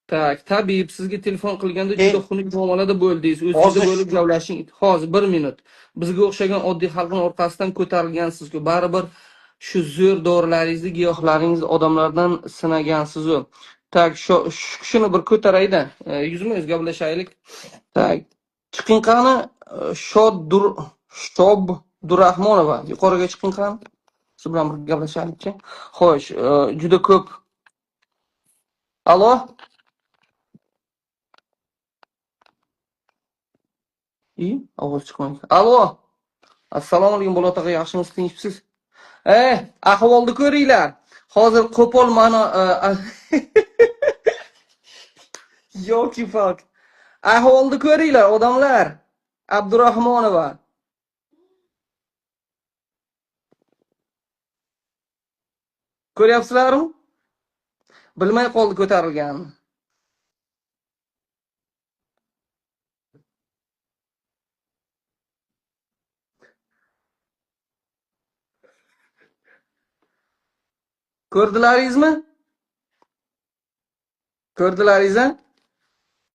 Tak, tabib sizga telefon qilganda Keyin juda xunuk muomalada bo'ldingiz. O'zingizda hozir bo'lib gaplashing. Hozir bir minut. Bizga o'xshagan oddiy xalqning orqasidan ko'tarilgansiz-ku. Baribir shu zo'r dorilaringizni, giyohlaringizni odamlardan sinagansiz-u. Tak, shu kishini bir ko'tarayda. Yuzma-yuz gaplashaylik. Tak, chiqing qani, Shobdurahmonova, yuqoriga chiqing qani. Siz bilan bir gaplashaylikchi. Xo'sh, juda ko'p. Alo? I, ovoz chiqmaydi. Alo. Assalomu alaykum Bolat aka, yaxshimisiz, tinchmisiz? Ahvolni ko'ringlar. Hozir qo'pol ma'no yoki fakt. Ahvolni ko'ringlar odamlar. Abdurahmonova. Ko'ryapsizlarmi? Bilmay qoldi ko'tarilganini. Ko'rdilaringizmi? Ko'rdilaringiz, a?